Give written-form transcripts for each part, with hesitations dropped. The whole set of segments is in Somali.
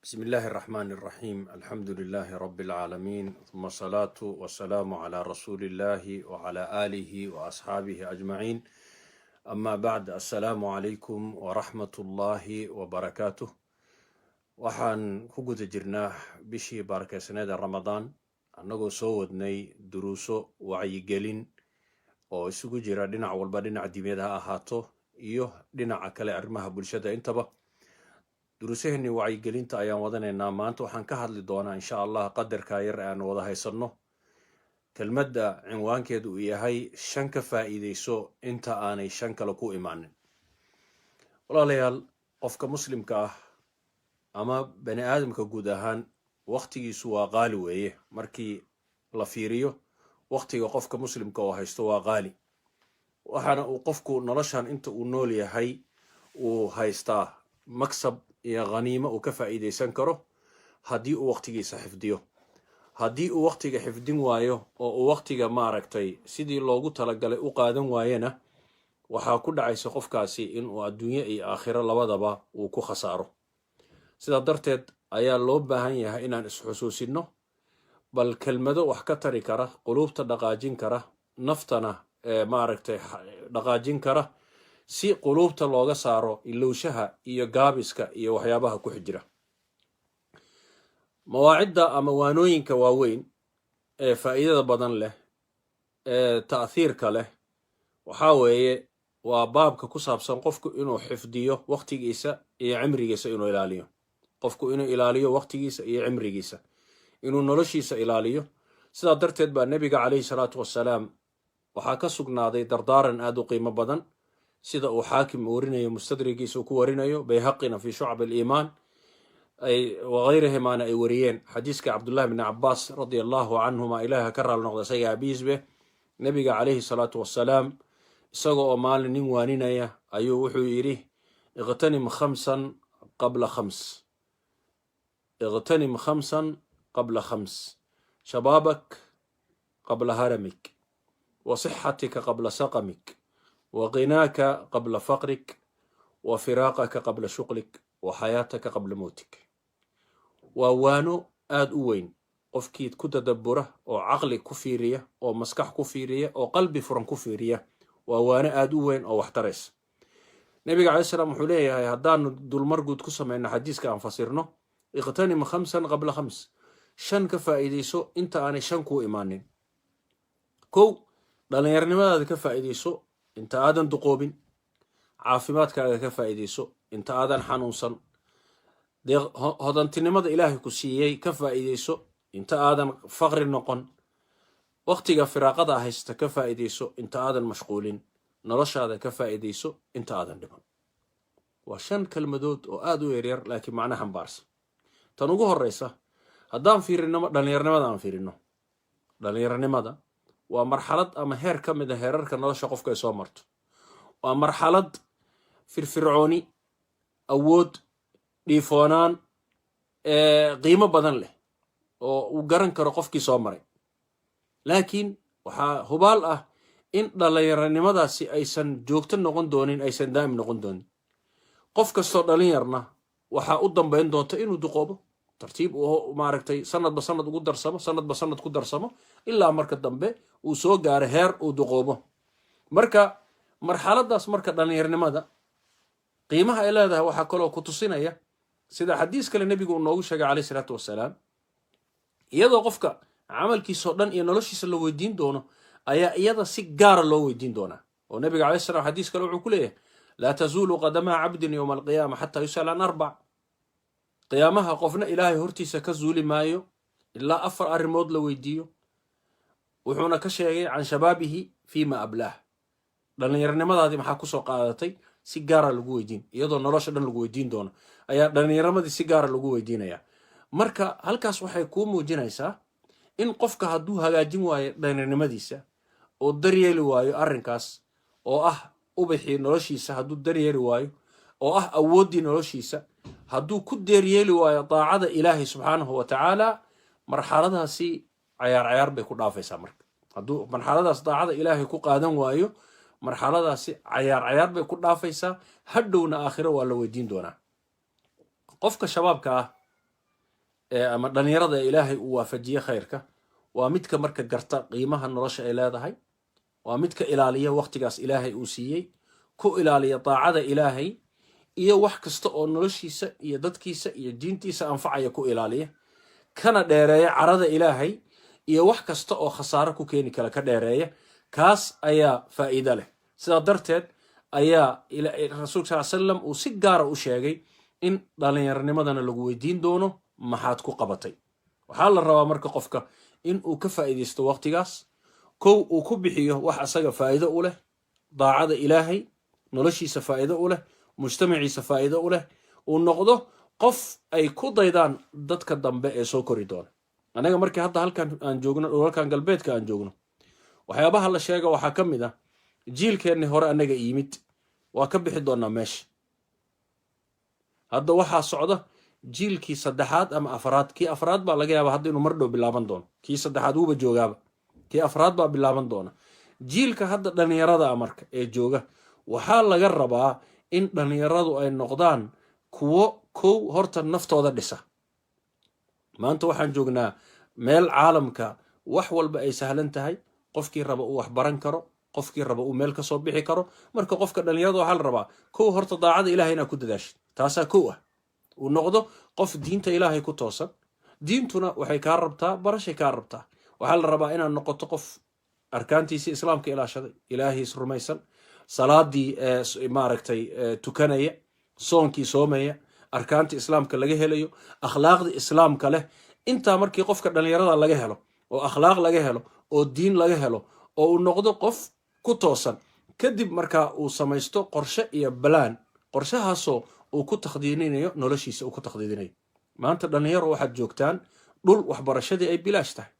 بسم الله الرحمن الرحيم، الحمد لله رب العالمين، ثم الصلاة والسلام على رسول الله وعلى آله وأصحابه أجمعين، أما بعد، السلام عليكم ورحمة الله وبركاته. Waxaan ku guda jirnaa bishii barakeysaneed ee Ramadaan, annagoo soo wadnay duruuso wacyigelin oo isugu jira dhinac walba, dhinac diimeed ha ahaato iyo dhinaca kale, arrimaha bulshada intaba. Duruusaheenii wacyigelinta ayaan wadanaynaa. Maanta waxaan ka hadli doonaa, insha Allah, qadarka yar ee aan wada haysanno, kelmadda cinwaankeedu uu yahay "Shan ka faa'iideyso inta aanay shan kale ku imaanin". Walaalayaal, qofka muslimka ah ama bani aadamka guud ahaan waktigiisu waa qaali weeye. Markii la fiiriyo, waktiga qofka muslimka oo haysto waa qaali, waxaana uu qofku noloshan inta uu nool yahay uu haystaa maksab iyo khaniimo uu ka faa'iideysan karo haddii uu waktigiisa xifdiyo. Haddii uu waktiga xifdin waayo oo uu waktiga, maaragtay, sidii loogu talagalay u qaadan waayena, waxaa ku dhacaysa qofkaasi inuu adduunye iyo aakhiro labadaba uu ku khasaaro. Sidaa darteed ayaa loo baahan yahay inaan isxusuusinno bal kelmado wax ka tari kara, quluubta dhaqaajin kara, naftana, maaragtay, dhaqaajin kara, si quluubta looga saaro ilowshaha iyo gaabiska iyo waxyaabaha ku xijira. Mawaacidda ama waanooyinka waaweyn ee faa'iidada badan leh ee ta'thiirka leh waxaa weeye waa baabka ku saabsan qofku inuu xifdiyo waktigiisa iyo cimrigiisa, inuu ilaaliyo, qofku inuu ilaaliyo waktigiisa iyo cimrigiisa, inuu noloshiisa ilaaliyo. Sidaa darteed baa Nebiga calayhi salaatu wassalaam waxaa ka sugnaaday dardaaran aada u qiimo badan, sida uu Xaakim warinayo Mustadrigiisa uu ku warinayo, Bayhaqina fi Shucab Aliimaan ay wagayrihimaana ay wariyeen, xadiiska Cabdullahi bni Cabaas radia Allahu canhuma, Ilaah ka raali noqda isaga aabihiisbe. Nebiga calayhi salaatu wassalaam isaga oo maalin nin waaninaya ayuu wuxuu yidhi: "اغتنم خمسا قبل خمس، اغتنم خمسا قبل خمس: شبابك قبل هرمك، وصحتك قبل سقمك، وغناك قبل فقرك، وفراغك قبل شغلك، وحياتك قبل موتك." Waa waano aada u weyn. Qofkii ku tadabbura oo caqli ku fiiriya oo maskax ku fiiriya oo qalbi furan ku fiiriya, waa waano aada u weyn oo wax taraysa. Nebiga calay slam wuxuu leeyahay, haddaanu dulmar guud ku samayno xadiiska, aan fasirno: اغتنم خمسا قبل خمس, shan ka faa'iidayso inta aanay shan kuu imaanin. Kow, dhallinyarnimadaada ka faa'iidayso inta aadan duqoobin. Caafimaadkaaga ka faa'iidayso inta aadan xanuunsan. Dee hodantinimada Ilaahay ku siiyey ka faa'iidayso inta aadan faqri noqon. Waktiga firaaqada haysta ka faa'iidayso inta aadan mashquulin. Noloshaada ka faa'iidayso inta aadan dhiman. Waa shan kelmadood oo aada u yaryar, laakiin macno xambaarsan. Tan ugu horeysa haddaan fiirino, dhallinyarnimada aan fiirino, dhallinyaranimada waa marxalad ama heer ka mid a heerarka nolosha qofka ay soo marto. Waa marxalad firfircooni, awood, dhiifoonaan, qiimo badan leh oo uu garan karo qofkii soo maray. Laakiin waxaa hubaal ah in dhallinyaranimadaasi aysan joogto noqon doonin, aysan daa'im noqon doonin. Qof kastoo dhalinyarna waxaa u dambayn doonta inuu duqoobo tartiib, uu, maaragtay, sanadba sanad ugu darsamo, sanadba sanad ku darsamo, ilaa marka dambe uu soo gaaro heer uu duqoobo. Marka marxaladaas, marka dhallinyarnimada qiimaha ay leedahay waxaa kaloo ku tusinaya sida xadiis kale Nebigu uu noogu sheegay caleyh isalaatu wasalaam. Iyadoo qofka camalkiisao dhan iyo noloshiisa la weydiin doono ayaa iyada si gaara loo weydiin doonaa, oo Nebiga calay salam xadiis kale wuxuu ku leeyahay: "لا تزول قدما عبد يوم القيامة حتى يسأل عن أربع." Qiyaamaha qofna Ilaahay hortiisa ka zuuli maayo ilaa afar arrimood la weydiiyo. Wuxuuna ka sheegay: "عن شبابه فيما أبلاه", dhallinyaronimadaadii maxaa kusoo qaadatay? Si gaara lagu weydiin. Iyadoo nolosha dhan lagu weydiin doono ayaa dhallinyaramadii si gaara lagu weydiinaya. Marka halkaas waxay kuu muujinaysaa in qofka hadduu hagaajin waayo dhallinyarnimadiisa oo daryeeli waayo arrinkaas oo ah ubaxii noloshiisa, hadduu daryeeli waayo oo ah awooddii noloshiisa, hadduu ku deeryeeli waayo daacada Ilaahay subxaanahu wa tacaala, marxaladaasi cayaar cayaar bay ku dhaafaysaa. Marka hadduu marxaladaas daacada Ilaahay ku qaadan waayo, marxaladaasi cayaar cayaar bay ku dhaafaysaa. Hadhowna aakhiro waa la weydiin doonaa qofka shabaabka ah. Ama dhalinyarada ee Ilaahay uu waafajiye khayrka waa midka marka garta qiimaha nolosha ay leedahay, waa midka ilaaliya waqtigaas Ilaahay uu siiyey, ku ilaaliya daacada Ilaahay iyo wax kasta oo noloshiisa iyo dadkiisa iyo diintiisa anfacaya, ku ilaaliya kana dheereeya carada Ilaahay iyo wax kasta oo khasaaro ku keeni kara ka dheereeya. Kaas ayaa faa'iido leh. Sidaa darteed ayaa Rasuulka sal slam uu si gaara u sheegay in dhallinyaronimadana lagu weydiin doono maxaad ku qabatay. Waxaa la rabaa marka qofka in uu ka faa'iidaysto waqtigaas, kow uu ku bixiyo wax asaga faa'iido u leh, daacada Ilaahay, noloshiisa faa'iido u leh, mujtamaciisa faa'iido u leh, uu noqdo qof ay ku daydaan dadka dambe ee soo kori doona. Annaga markii hadda halkan aan joogno, dhulalkan galbeedka aan joogno, waxyaabaha la sheega waxaa ka mid ah jiilkeenni hore annaga yimid waa ka bixi doonaa meesha. Hadda waxaa socda jiilkii saddexaad ama afraad. Kii afraad baa laga yaaba hadda inuu mar dhow bilaaban doono. Kii saddexaad wuuba joogaaba, kii afraad baa bilaaban doona. Jiilka hadda dhallinyarada ah marka ee jooga waxaa laga rabaa in dhallinyaradu ay noqdaan kuwo kow horta naftooda dhisa. Maanta waxaan joognaa meel caalamka wax walba ay sahlan tahay, qofkii raba uu wax baran karo, qofkii raba uu meel kasoo bixi karo. Marka qofka dhallinyarada waxaa la rabaa kow horta daacada Ilahay inaad ku dadaashid. Taasaa kow ah, uu noqdo qof diinta Ilaahay ku toosan. Diintuna waxay kaa rabtaa barashay kaa rabtaa. Waxaa la rabaa inaad noqoto qof arkaantiisii Islaamka ilaashaday, Ilaahiis rumaysan, salaadii maaragtay tukanaya, soonkii soomaya, arkaantii Islaamka laga helayo, akhlaaqdii Islaamka leh. Intaa markii qofka dhallinyarada laga helo, oo akhlaaq laga helo, oo diin laga helo, oo uu noqdo qof ku toosan, kadib markaa uu samaysto qorshe iyo balaan, qorshahaasoo uu ku takhdiininayo noloshiisa, uu ku takhdiidinayo. Maanta dhallinyaro waxaad joogtaan dhul waxbarashadii ay bilaash tahay,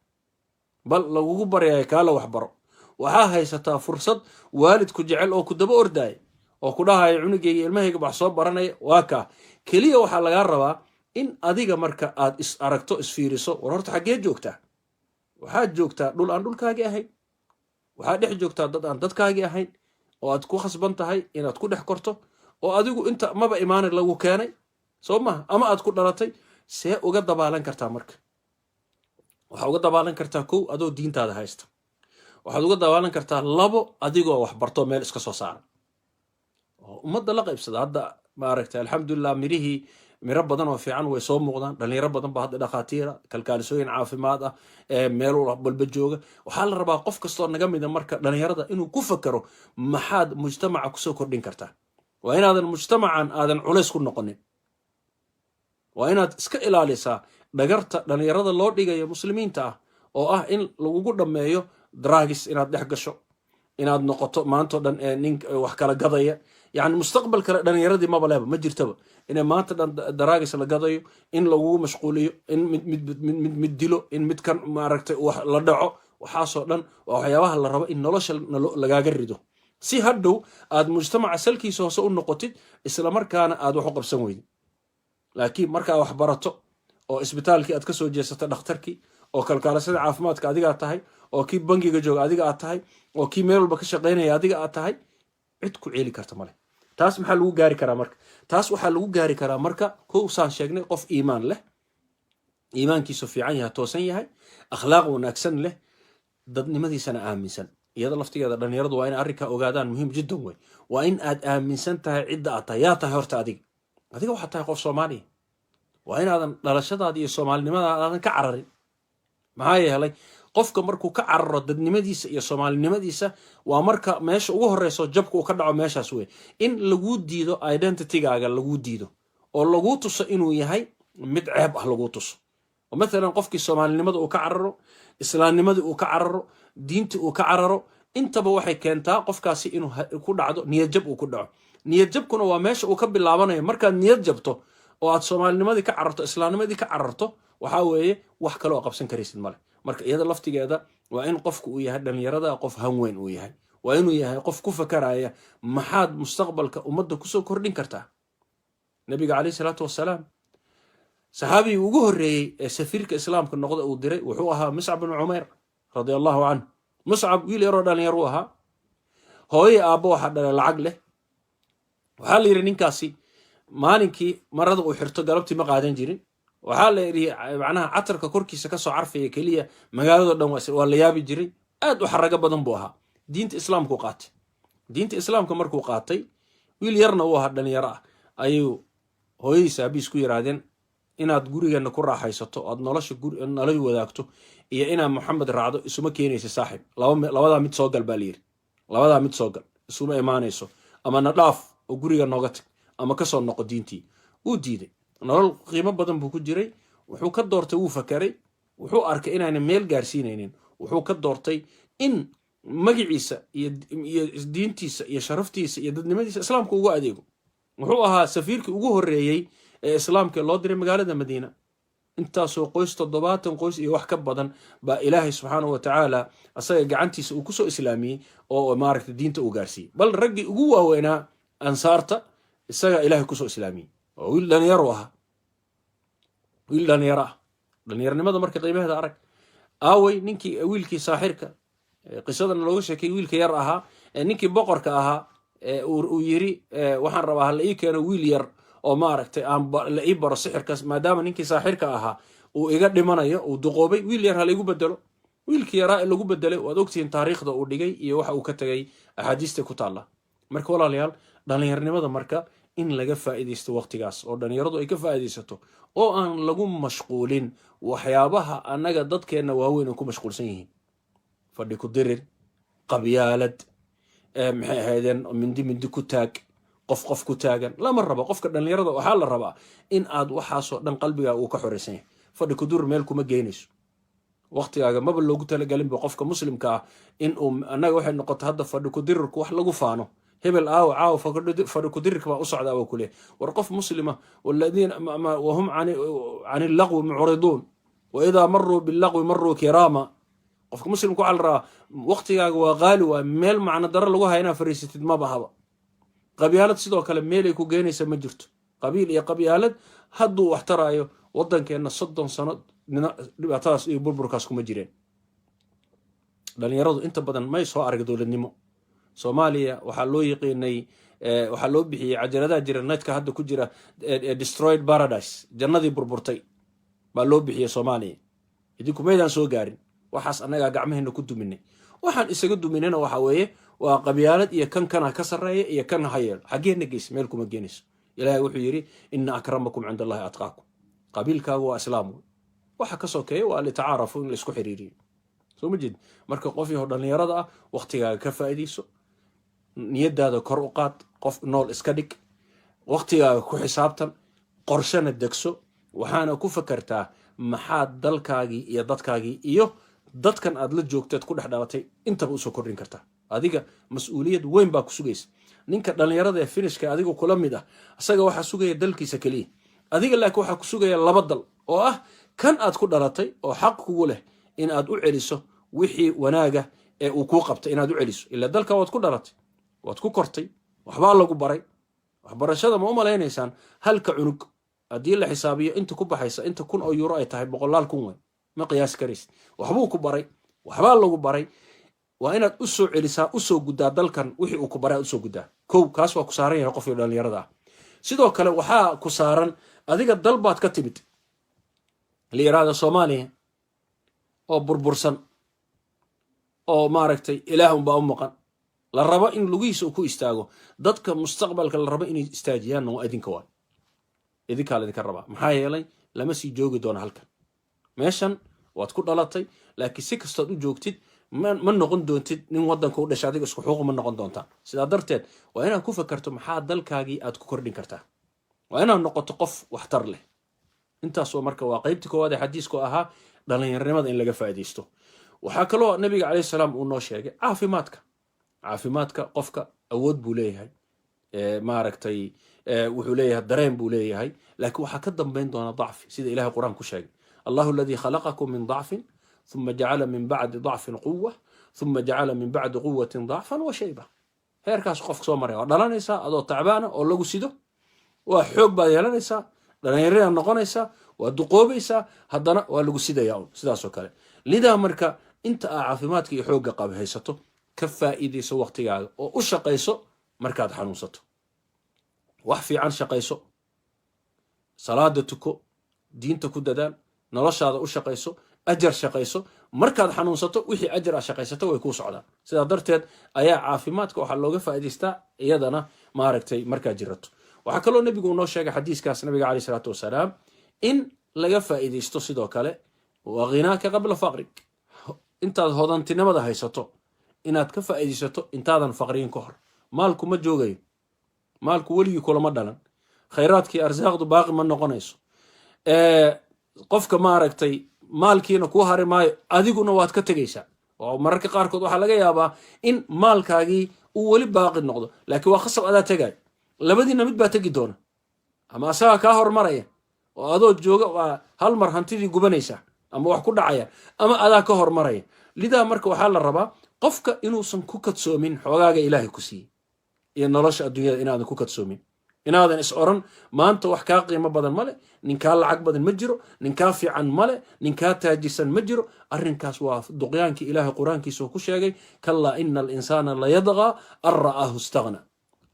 bal lagugu baryayo kaala waxbaro. Waxaa haysataa fursad waalidku jecel oo ku daba ordaaya oo ku dhahaya cunugayga, ilmahayga wax soo baranaya waa kaa. Keliya waxaa lagaa rabaa in adiga marka aad is aragto, isfiiriso: war horta xaggee joogtaa? Waxaad joogtaa dhul aan dhulkaagii ahayn, waxaad dhex joogtaa dad aan dadkaagii ahayn, oo aad ku khasban tahay inaad ku dhex korto, oo adigu inta maba imaanin lagu keenay, soo maha, ama aad ku dhalatay. See uga dabaalan kartaa marka? Waxaa uga dabaalan kartaa kow adoo diintaada haysta. Waxaad uga dabaalan kartaa labo adigoo wax bartoo meel iska soo saara oo ummadda la qaybsada. Hadda maaragtay, alxamdulilah, mirihii miro badan oo fiican way soo muuqdaan. Dhalinyaro badan ba hadda dhakhaatiira, kalkaalisooyin caafimaad ah, meel walba jooga. Waxaa la rabaa qof kastoo naga mida marka dhalinyarada inuu ku fakero maxaad mujtamaca kusoo kordhin kartaa. Waa inaadan mujtamacan aadan culays ku noqonin. Waa inaad iska ilaalisaa dhagarta dhalinyarada loo dhigayo Muslimiinta ah, oo ah in lagugu dhammeeyo drugs, inaad dhex gasho, inaad noqoto maantao dhan nin wax kala gadaya. Yani mustaqbal kale dhalinyaradii maba leba, ma jirtaba. Inay maanta dhan drugs la gadayo, in lagugu mashquuliyo, in mid mid mid mid mid dilo, in midkan maaragtay wax la dhaco, waxaasoo dhan waa waxyaabaha la rabo in nolosha lagaaga rido, si hadhow aad mujtamaca salkiisa hoose u noqotid, islamarkaana aad wax u qabsan weydid. Laakiin markaa wax barato oo isbitaalkii aad ka soo jeesato dhakhtarkii, oo kalkaalisada caafimaadka adigaa tahay, oo kii bangiga jooga adiga aad tahay, oo kii meel walba ka shaqaynaya adiga aad tahay, cid ku ceeli karta male. Taas maxaa lagu gaari karaa marka? Taas waxaa lagu gaari karaa marka kow, saan sheegnay, qof iimaan leh, iimaankiisu fiican yahay, toosan yahay, akhlaaq wanaagsan leh, dadnimadiisana aaminsan. Iyada laftigeeda dhalinyaradu waa in arrinkaa ogaadaan, muhiim jiddan wey. Waa in aad aaminsan tahay cidda aad tahay. Yaa tahay horta adiga? Adiga waxaad tahay qof Soomaaliya. Waa inaadan dhalashadaada iyo soomaalinimadaada aadan ka cararin. Maxaa yeelay, qofka markuu ka cararo dadnimadiisa iyo soomaalinimadiisa, waa marka meesha ugu horeyso jabka uu ka dhaco. Meeshaas wey in laguu diido identitygaaga, laguu diido oo laguu tuso inuu yahay mid ceeb ah laguu tuso. Oo mathalan qofkii soomaalinimada uu ka cararo, islaamnimadii uu ka cararo, diintii uu ka cararo, intaba waxay keentaa qofkaasi inuu ku dhacdo niyadjab uu ku dhaco. Niyadjabkuna waa meesha uu ka bilaabanayo. Markaad niyad jabto oo aad soomaalinimadii ka cararto, islaamnimadii ka cararto, waxaa weeye wax kale oo qabsan karaysid male. Marka iyada laftigeeda waa in qofku uu yahay dhalinyarada qof hanweyn uu yahay. Waa inuu yahay qof ku fakaraya maxaad mustaqbalka ummadda kusoo kordhin kartaa. Nabiga caleyhi salaatu wasalaam, saxaabigii ugu horreeyey ee safiirka Islaamka noqda uu diray wuxuu ahaa Muscab bin Cumayr radia Allahu canhu. Muscab wiil yaroo dhalinyar u ahaa, hooye aabbo waxaa dhalay lacag leh. Waxaa la yidhi ninkaasi maalinkii marada uu xirto galabtii ma qaadan jirin. Waxaa la yidhi, macnaha, catarka korkiisa kasoo carfaya keliya magaalado dhan waa la yaabi jiray. Aad u xarago badan buu ahaa. Diinta Islaamkuu qaatay. Diinta Islaamka markuu qaatay, wiil yarna uu ahaa, dhalinyaro ah, ayuu hooyadiis, aabiis ku yiraahdeen: "Inaad gurigeenna ku raaxaysato, aad nolosha nala wadaagto, iyo inaad Moxamed raacdo isuma keenaysa, saaxib. Labadaa mid soo gal," baa layidhi. "Labadaa mid soo gal, isuma imaanayso. Ama na dhaaf oo guriga nooga tag, ama kasoo noqo diintii." Wuu diiday. Nolol qiimo badan buu ku jiray. Wuxuu ka doortay, wuu fakaray, wuxuu arkay inaana meel gaarsiinaynin. Wuxuu ka doortay in magiciisa iyo diintiisa iyo sharaftiisa iyo dadnimadiisa Islaamka ugu adeego. Wuxuu ahaa safiirkii ugu horreeyey ee Islaamka loo diray magaalada Madiina. Intaasoo qoys, 70 qoys iyo wax ka badan, baa Ilaahay subxaanahu wa tacaala asaga gacantiisa uu kusoo islaamiyey oo, maaragta, diinta uu gaarsiiyey. Bal raggii ugu waaweynaa Ansaarta isagaa Ilaahay kusoo islaamiyey, oo wiil dhalinyaro ahaa, wiil dhalinyaro ah. Dhalinyaronimada marka qiimaheeda arag. Aawey ninkii, wiilkii saaxirka qisadan looga sheekay, wiilka yar ahaa, ninkii boqorka ahaa uu yiri: "Waxaan rabaa hala ii keeno wiil yar oo, maaragtay, aan la ii baro sixirkaas, maadaama ninkii saaxirka ahaa uu iga dhimanayo, uu duqoobay, wiil yar hala igu bedelo." Wiilkii yaraa ee lagu bedelay, waad ogtihiin taariikhda uu dhigay iyo waxa uu ka tegay, axaadiista ku taalla. Marka walaalayaal, dhallinyarnimada marka in laga faa'iidaysto waqtigaas, oo dhallinyaradu ay ka faa'iidaysato, oo aan lagu mashquulin waxyaabaha annaga dadkeenna waaweyn ay ku mashquulsan yihiin: fadhi ku dirir, qabyaalad, maxay ahaydeen, mindi mindi ku taag, qof qof ku taagan lama rabo. Qofka dhallinyarada waxaa la rabaa in aad waxaasoo dhan qalbigaa uu ka xoraysan yahay. Fadhi ku dirir meel kuma geynayso, waqtigaaga maba loogu talagelinba qofka Muslimka ah in uu. Annaga waxay noqotay hadda fadhi ku dirirku wax lagu faano. Hebel aawo caawo? Fadhi ku dirirka baa u socdaa, waa kuleeyahy. War qof muslima, والذين وهم عن اللغو معرضون وإذا مروا باللغو مروا كراما. Qofka muslimka waxaa la rabaa, waqtigaaga waa qaali, waa meel macno daro lagu haya inaad fariisatid maba haba. Qabyaalad sidoo kale meelay ku geenaysa ma jirto. Qabiil iyo qabyaalad hadduu wax taraayo, waddankeenna 30 sano dhibaatadaas iyo burburkaas kuma jireen. Dhalinyaradu inta badan may soo arag dowladnimo. Soomaaliya waxaa loo yiqiinay, waxaa loo bixiyey, cajaladaha jira netka hadda ku jira, "Destroyed Paradise", jannadii burburtay baa loo bixiyey Soomaaliya. Idinku maydaan soo gaarin waxaas. Annagaa gacmaheena ku duminay. Waxaan isaga duminayna waxa weeye waa qabyaalad iyo kan kana ka sarreeya iyo kan ha yeelo. Xaggeena geys? Meel kuma geenayso. Ilaahay wuxuu yidhi: إن أكرمكم عند الله أتقاكم. Qabiilkaagu waa Islaam wey. Waxa ka sokeeya waa لتعارفوا, in laisku xiriiriyo. Soo ma jeed? Marka qof yaho dhallinyarada ah, waqtigaaga ka faa'iidayso, niyadaada kor u qaad, qof nool iska dhig, waqtigaaga ku xisaabtan, qorshana degso. Waxaana ku fakartaa maxaad dalkaagii iyo dadkaagii iyo dadkan aad la joogteed ku dhex dhalatay intaba usoo kordhin kartaa. Adiga mas-uuliyad weyn baa ku sugaysa. Ninka dhallinyarada ee Finishka adiga kula mid ah, isaga waxaa sugaya dalkiisa keliya. Adiga laakiin waxaa ku sugaya laba dal, oo ah kan aad ku dhalatay oo xaq kugu leh in aad u celiso wixii wanaaga ee uu kuu qabtay inaad u celiso. Ilaa dalka waad ku dhalatay, waad ku kortay, waxbaa lagu baray. Waxbarashada ma u malaynaysaan halka cunug haddii la xisaabiyo inta ku baxaysa, inta kun oo euro ay tahay? Boqolaal kun wey, ma qiyaasi karaysid. Waxbuu ku baray, waxbaa lagu baray. Waa inaad u soo celisaa, usoo guddaa dalkan wixii uu ku baray aad usoo guddaa. Kow, kaas waa ku saaran yahay qofkii dhallinyarada ah. Sidoo kale waxaa ku saaran adiga dal baad ka timid la yiraahda Soomaaliya, oo burbursan, oo, maaragtay, Ilaah unbaa u maqan, la rabo in lugihiisa uu ku istaago. Dadka mustaqbalka la rabo inay istaajiyaanna waa idinka, waay idinkaa la idinka rabaa. Maxaa yeelay lama sii joogi doono halkan. Meeshan waad ku dhalatay, laakiin si kastood u joogtid ma noqon doontid nin waddanka u dhashay. Adiga isku xuquuq ma noqon doontaan. Sidaa darteed waa inaad ku fakarto maxaa dalkaagii aad ku kordhin kartaa. Waa inaad noqoto qof waxtar leh. Intaas marka waa qeybtii koowaad ee xadiisku ahaa, dhallinyarnimada in laga faa'iidaysto. Waxaa kaloo Nabiga calayhi salaam uu noo sheegay caafimaadka. Caafimaadka qofka awood buu leeyahay, maaragtay, wuxuu leeyahay dareen buu leeyahay, laakiin waxaa ka dambayn doona dacfi, sida Ilahay Qur-aan ku sheegay: الله الذي خلقكم من ضعف ثم جعل من بعد ضعف قوة ثم جعل من بعد قوة ضعفا وشيبة. Heerkaas qofka soo maraya, waa dhalanaysaa adoo tacbaana oo lagu sido, waa xoog baad yeelanaysaa, dhalinyarinaad noqonaysaa, waa duqoobaysaa, haddana waa lagu sidayaa un sidaasoo kale. Lidaa marka inta aa caafimaadka iyo xoogga qab haysato, ka faa'iidayso waqtigaaga oo u shaqayso. Markaad xanuunsato, wax fiican shaqayso, salaada tuko. Diinta ku dadaal, noloshaada u shaqayso, ajar shaqayso. Markaad xanuunsato, wixii ajar a shaqaysato way kuu socdaan. Sidaa darteed ayaa caafimaadka waxaa looga faa'idaystaa iyadana, maaragtay, markaad jirato. Waxaa kaloo nebigu uu noo sheegay xadiiskaas nabiga caleyh isalaatu wasalaam in laga faa'iidaysto sidoo kale وغناك قبل فقرك, intaad hodantinimada haysato inaad ka faa'iidaysato intaadan faqriyin ka hor. Maalku ma joogayo, maalku weligii kulama dhalan, khayraadkii arsaaqdu baaqi ma noqonayso. Qofka, maaragtay, maalkiina kuu hari maayo, adiguna waad ka tegaysaa. Oo mararka qaarkood waxaa laga yaabaa in maalkaagii uu weli baaqi noqdo, laakiin waa khasab adaa tegayo. Labadiina mid baa tegi doona, ama asagaa kaa hormaraya oo adoo jooga waa hal mar hantidii gubanaysa ama wax ku dhacaya, ama adaa ka hormaraya. Lidaa marka waxaa la rabaa qofka inuusan ku kadsoomin xoogaaga Ilaahay ku siiyey iyo nolosha adduunyada, inaadan ku kadsoomin, inaadan is oran maanta wax kaa qiimo badan male, ninkaa lacag badan ma jiro, ninkaa fiican male, ninkaa taajirsan ma jiro. Arrinkaas waa duqyaankii Ilaahay Qur-aankiisa ku sheegay: كلا إن الإنسان ليطغى أن رآه استغنى.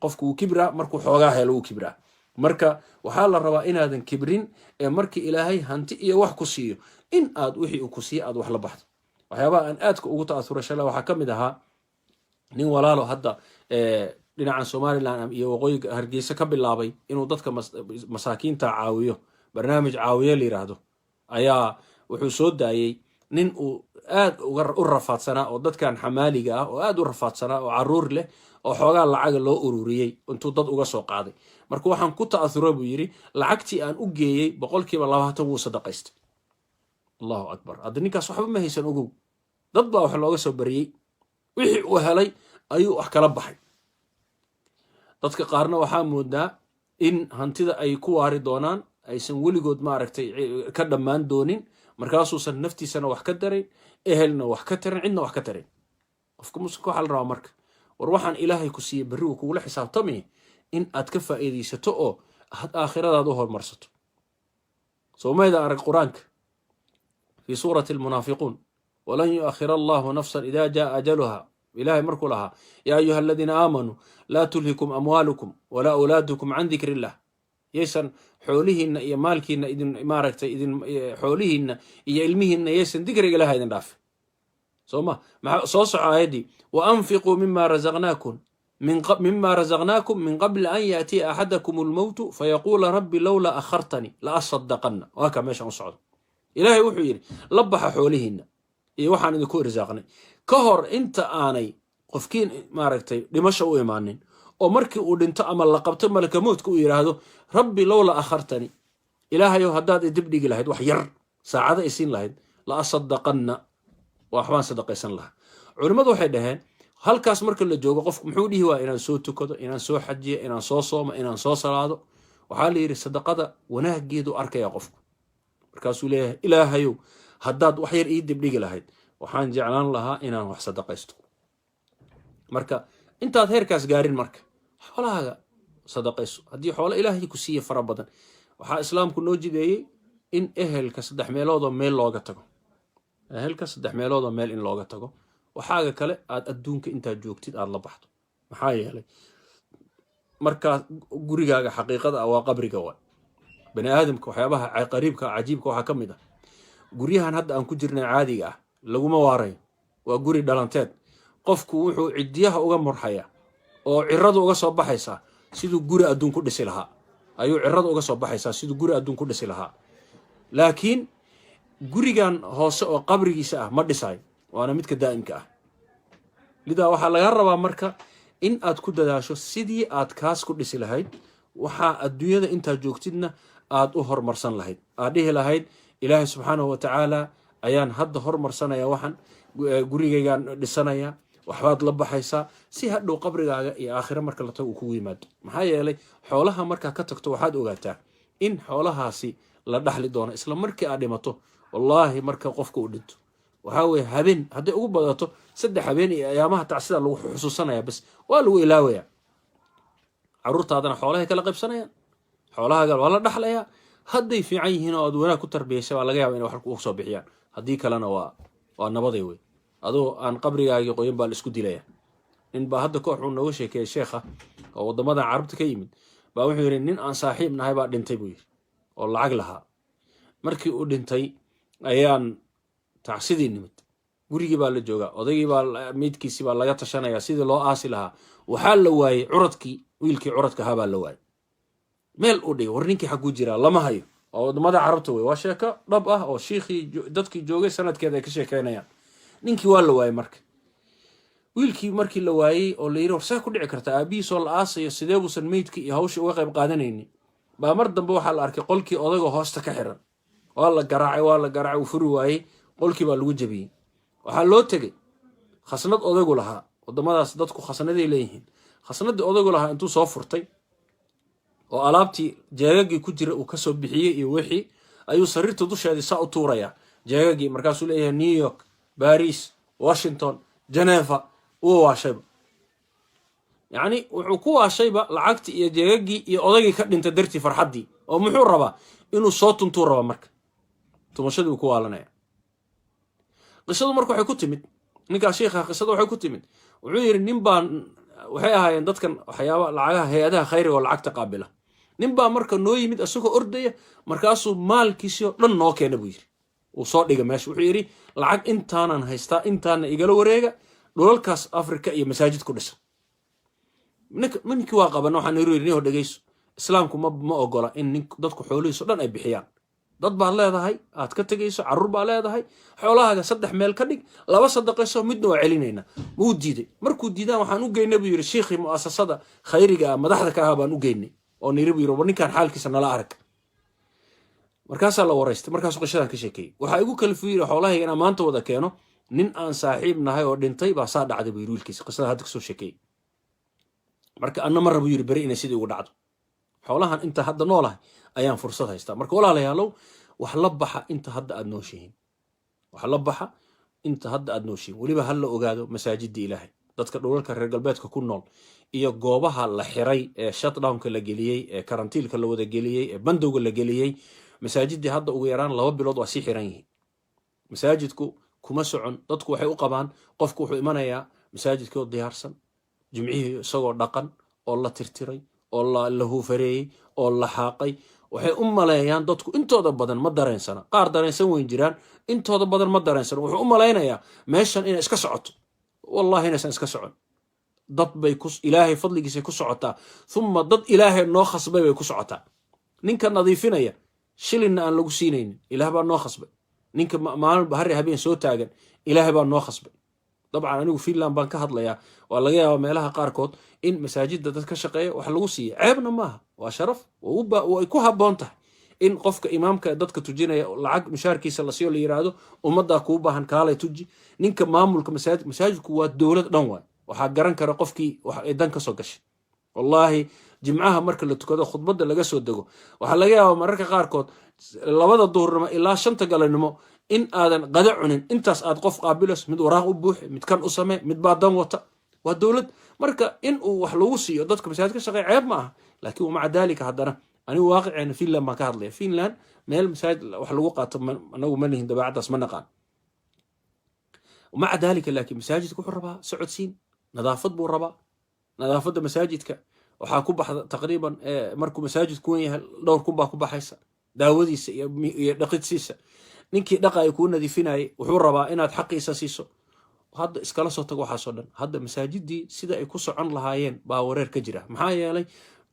Qofku wuu kibraa, markuu xoogaa helo wuu kibraa. Marka waxaa la rabaa inaadan kibrin ee markii Ilaahay hanti iyo wax ku siiyo in aad wixii uu ku siiyo aad wax la baxdo. Waxyaabaha aan aadka ugu ta'athura shalay waxaa ka mid ahaa nin walaalo hadda dhinacan Somaliland iyo waqooyiga Hargeysa ka bilaabay inuu dadka masaakiinta caawiyo, barnaamij caawiye la yiraahdo. Ayaa wuxuu soo daayey nin uu aad u rafaadsanaa oo dadkan xamaaliga ah oo aad u rafaadsanaa oo caruur leh oo xoogaa lacaga loo ururiyey intuu dad uga soo qaaday. Marka waxaan ku ta'athura, buu yidhi, lacagtii aan u geeyey 20% wuu sadaqaystay. Allahu akbar! Hadda ninkaas waxba ma haysan, ogow, dad baa wax looga soo bariyey. Wixii uu helay ayuu wax kala baxay. Dadka qaarna waxaa moodaa in hantida ay ku waari doonaan, aysan weligood, maaragtay, ka dhammaan doonin. Markaasuusan naftiisana wax ka darayn, ehelna wax ka tarin, cidna wax ka tarin. Qofka muslimka waxaa la rabaa marka, war waxaan Ilaahay ku siiyey berri uu kugula xisaabtamaya in aad ka faa'iidaysato oo aad aakhiradaad u horumarsato. Soomayda arag Qur-aanka في سورة المنافقون: ولن يؤخر الله نفسا إذا جاء أجلها. Ilahay markuu lahaa: يا أيها الذين آمنوا لا تلهكم أموالكم ولا أولادكم عن ذكر الله. Yaysan xoolihiinna iyo maalkiina idin, maaragtay, idin xoolihiinna iyo ilmihiinna yaysan dikriga Ilaha idin dhaafin. Soo ma maxaa soo soco aayaddii: وأنفقوا مما رزقناكم من قبل أن يأتي أحدكم الموت فيقول رب لولا أخرتني لأصدقن. Waa kaa meeshan u socdo. Ilaahay wuxuu yidhi: la baxa xoolihiinna iyo waxaan idinku irsaaqnay ka hor inta aanay qofkiin, maaragtay, dhimasho u imaanin, oo markii uu dhinto ama la qabto malaka mowtka uu yidhaahdo: رب لولا أخرتني, Ilaahayow, haddaad idib dhigi lahayd wax yar, saacado isiin lahayd, لأصدقن, waxbaan sadaqaysan lahaa. Culimmadu waxay dhaheen, halkaas marka la joogo qofku muxuu dhihi? Waa inaan soo tukado, inaan soo xajiyo, inaan soo soomo, inaan soo salaado. Waxaa la yidhi sadaqada wanaageedu arkaya qofku, markaasuu leeyahay: Ilaahayow, haddaad wax yar ii dibdhigi lahayd, waxaan jeclaan lahaa inaan wax sadaqaysto. Marka intaad heerkaas gaarin, marka xoolahaaga sadaqayso. Haddii xoolo Ilaahay ku siiya fara badan, waxaa Islaamku noo jideeyey in ehelka saddex meeloodoo meel looga tago, ehelka saddex meeloodoo meel in looga tago, waxaaga kale aad adduunka intaad joogtid aada la baxdo. Maxaa yeelay, markaa gurigaaga xaqiiqada ah waa qabriga. Waa bani aadamka waxyaabaha qariibka cajiibka waxaa ka mid ah guryahan hadda aan ku jirnay caadiga ah laguma waarayo, waa guri dhalanteed. Qofku wuxuu cidiyaha uga murxaya oo ciradu uga soo baxaysaa siduu guri adduun ku dhisi lahaa ayuu ciradu uga soo baxaysaa, siduu guri adduun ku dhisi lahaa. Laakiin gurigan hoose oo qabrigiisa ah ma dhisayo, waana midka daa'imka ah. Lidaa waxaa laga rabaa marka in aad ku dadaasho sidii aad kaas ku dhisi lahayd, waxaa adduunyada intaad joogtidna aad u hormarsan lahayd, aad dhihi lahayd: Ilaahay subxaanahu wa tacaala ayaan hadda hormarsanaya, waxaan gurigaygaan dhisanaya. Waxbaad la baxaysaa si hadhow qabrigaaga iyo aakhiro marka la tago uu kugu yimaado. Maxaa yeelay, xoolaha markaa ka tagto, waxaad ogaataa in xoolahaasi la dhaxli doono isla markii aad dhimato. Wallaahi, marka qofka uu dhinto, waxaa weye habeen hadday ugu badato 3 habeen iyo ayaamaha tacsida lagu xusuusanaya, bas, waa lagu ilaawaya. Caruurtaadana xoolahay kala qaybsanayaan, xoolahaaga waa la dhaxlayaa. Hadday fiican yihiin oo aad wanaag ku tarbiyaysay, waa laga yaaba inay wax ku soo bixiyaan. Haddii kalena waa nabaday wey, adoo aan qabrigaagii qoyan baa la isku dilaya. Nin baa hadda koox uu nooga sheekeeyey, sheekha oo waddamada Carabta ka yimid baa wuxuu yidhi: nin aan saaxiib nahay baa dhintay, buu yidhi, oo lacag lahaa. Markii uu dhintay ayaan tacsidii nimid. Gurigii baa la joogaa, odaygii baa meydkiisii baa laga tashanaya sidii loo aasi lahaa. Waxaa la waayey curadkii, wiilkii curadka ahaa baa la waayey, meel uu dhigay. War ninkii xagguu jiraa? Lama hayo. Waa wadamada Carabta wey, waa sheeko dhab ah oo shiikhii dadkii joogay sanadkeeda ay ka sheekeynayaan. Ninkii waa la waayey. Marka wiilkii markii la waayey oo la yiri, "War see ku dhici karta aabihiisoo la aasayo, sidee buusan meydkii iyo hawshii uga qayb qaadanaynin?" Baa mar dambe waxaa la arkay qolkii odayga hoosta ka xiran. Waa la garaacay, waa la garaacay, uu furi waayey. Qolkii baa lagu jebiyey. Waxaa loo tegey khasnad odaygu lahaa. Wadamadaas dadku khasnaday leeyihiin. Khasnadii odaygu lahaa intuu soo furtay oo alaabtii jeegagii ku jira uu kasoo bixiyey iyo wixii, ayuu sariirta dusheedii saa u tuurayaa jeegagii. Markaasuu leeyahay, "New York, Baris, Washington, Geneva." Uu waashayba, yacni wuxuu ku waashayba lacagtii iyo jeegagii iyo odaygii ka dhintay dartii, farxaddii. Oo muxuu rabaa? Inuu soo tuntuu rabaa. Marka tumashadii uu ku waalanaya. Qisadu marka waxay ku timid ninkaa shiikha, qisada waxay ku timid, wuxuu yidhi, nin baan, waxay ahaayeen dadkan waxyaaba lacagaha, hay-adaha khayriga oo lacagta qaabila. Nin baa marka noo yimid isagoo ordaya. Markaasuu maalkiisii oo dhan noo keena, buu yidhi. Uu soo dhiga meesha. Wuxuu yidhi, "Lacag intaanan haystaa, intaana igala wareega, dhulalkaas Africa iyo masaajid ku dhisa." Ninkii waa qabana. Waxaan yiri, "Niho, dhegeyso, Islaamku ma ogola in nin dadku xoolihiiso dhan ay bixiyaan. Dad baad leedahay aad ka tegayso, carruur baa leedahay. Xoolahaaga saddex meel ka dhig, laba sadaqayso, midna waa celinayna." Wuu diiday. Markuu diidaan, waxaan u geynay, buu yidhi, shiikhii mu'asasada khayriga ah madaxda ka ahaa baan u geynay oo niri, buu yidhi, "War ninkan xaalkiisa nala arag." Markaasaa la waraystay. Markaasuu qishadan ka sheekeeyey. "Waxaa igu kalifuu," yidhi, "xoolahayga inaan maanta wada keeno, nin aan saaxiib nahay oo dhintay baa saa dhacday," buu yidhi, wiilkiisa qisada hadda kasoo sheekeeyey. "Marka anna ma rabo," yidhi, "beri inay sidii ugu dhacdo. Xoolahan inta hadda noolahay ayaan fursad haystaa." Marka walaalayaalow, wax la baxa inta hadda aad nooshihiin, wax la baxa inta hadda aad nooshihiin. Weliba ha la ogaado masaajida Ilaahay, dadka dhulalka reer galbeedka ku nool iyo goobaha la xiray ee shutdownka la geliyey, ee karantiilka la wada geliyey, ee bandowga la geliyey, masaajidii hadda ugu yaraan 2 bilood waa sii xiran yihiin. Masaajidku kuma socon. Dadku waxay u qabaan, qofku wuxuu imanayaa masaajidkii oo diyaarsan, jimcihii isagoo dhaqan oo la tirtiray oo la huufareeyey oo la xaaqay. Waxay u maleeyaan dadku intooda badan, ma dareensana. Qaar dareensan weyn jiraan, intooda badan ma dareensana. Wuxuu u malaynayaa meeshan inay iska socoto. Wallahi inaysan iska socon. Dad bay ku, Ilaahay fadligiisay ku socotaa, uma dad Ilaahay noo khasbay bay ku socotaa. Ninka nadiifinaya shilinna aan lagu siinaynin, Ilaah baa noo khasbay. Ninka maalin hari habeen soo taagan, Ilaahay baa noo khasbay. Dabcan anigu Finland baan ka hadlayaa. Waa laga yaabaa meelaha qaarkood in masaajidda dad ka shaqeeya wax lagu siiya. Ceebna maaha, waa sharaf, way ku habboon tahay in qofka imaamka dadka tujinaya lacag mushaarkiisa la siiyo, la yiraahdo, "Ummaddaa kuu baahan, kaalay tuji." Ninka maamulka masaajid, masaajidku waa dowlad dhan waay. Waxaa garan kara qofkii wax ay dan ka soo gashay. Wallaahi, jimcaha marka la tukado, khudbadda laga soo dego, waxaa laga yaabaa mararka qaarkood 2da duhurnimo ilaa 5ta galabnimo in aadan qada cunin. Intaas aad qof qaabilayso, mid waraaq u buuxi, mid kan u samee, mid baa dan wata. Waa dowlad. Marka in uu wax lagu siiyo dadka masaajid ka shaqeeya ceeb ma aha. Laakiin maca daalika, haddana anigu waaqiceena Finland baan ka hadlaya. Finland meel masaajid wax lagu qaato anagu ma lihin, dabeecaddaas ma naqaan. Maca daalika laakiin masaajidka wuxuu rabaa socodsiin, nadaafad buu rabaa. Nadaafadda masaajidka waxaa ku baxda taqriiban, markuu masaajidku wen yahay, dhowr kun baa ku baxaysa daawadiisa iyo dhaqidsiisa. Ninkii dhaqaya, kuu nadiifinayay, wuxuu rabaa inaad xaqiisa siiso. Hadda iskala soo tago waxaasoo dhan. Hadda masaajidii sida ay ku socon lahaayeen baa wareer ka jira. Maxaa yeelay,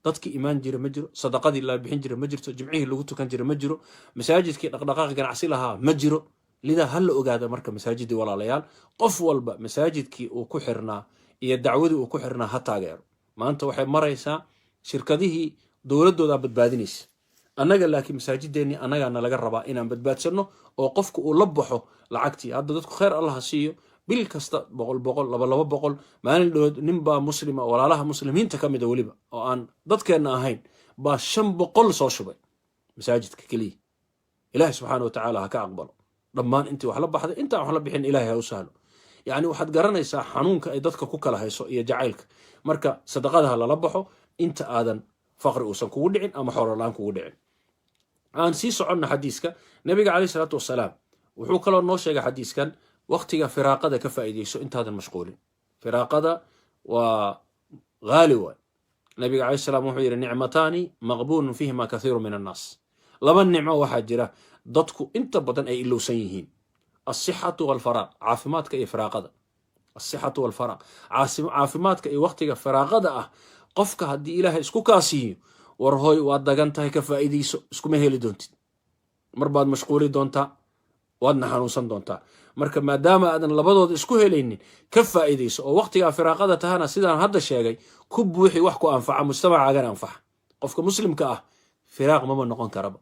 dadkii imaan jira ma jiro, sadaqadii la bixin jira ma jirto, jimcihii lagu tukan jira ma jiro, masaajidkii dhaqdhaqaaq ganacsi lahaa ma jiro. Lidaa ha la ogaada marka masaajidii, walaalayaal, qof walba masaajidkii uu ku xirnaa iyo dacwadii uu ku xirnaa ha taageero. Maanta waxay maraysaa shirkadihii dowladoodaa badbaadinaysa annaga, laakiin masaajideennii annagaa nalaga rabaa inaan badbaadsanno oo qofku uu la baxo lacagtii. Hadda dadku khayr Allah ha siiyo, bil kasta 100 100, 200 200. Maalin dhowood ninbaa muslima, walaalaha muslimiinta ka mida weliba oo aan dadkeenna ahayn, baa 500 soo shubay masaajidka keliya. Ilaahay subxaana wa tacaala ha ka aqbalo dhammaan intii wax la baxday. Intaan wax la bixin, Ilahay ha u sahlo. Yacni waxaad garanaysaa xanuunka ay dadka ku kala hayso iyo jacaylka. Marka sadaqada ha lala baxo inta aadan faqri uusan kugu dhicin ama xoololaan kugu dhicin. Aan sii soconno xadiiska nabiga caleyh isalaatu wasalaam. Wuxuu kaloo noo sheegay xadiiskan, waqtiga firaaqada ka faa'iidayso intaadan mashquulin. Firaaqada waa haali waay. Nabiga caleyh salaam wuxuu yidhi, "Nicmataani maqbuunun fiihima kathiiru min annaas." Laba nicmo waxaa jira Dadku inta badan ay ilowsan yihiin alsixatu walfaraaq, caafimaadka iyo firaaqada. Alsixatu walfaraaq, caafimaadka iyo waqtiga firaaqada ah. Qofka haddii Ilaahay isku kaasiiyo, war hoy, waad dagan tahay, ka faa'iidayso. Iskuma heli doontid, mar baad mashquuli doontaa, waadna xanuunsan doontaa. Marka maadaama aadan labadooda isku helaynin, ka faa'iidayso oo waqtigaa firaaqada tahana, sidaan hadda sheegay, ku buuxi wax ku anfaca, mujtamacaagana anfaca. Qofka muslimka ah firaaq mama noqon karaba.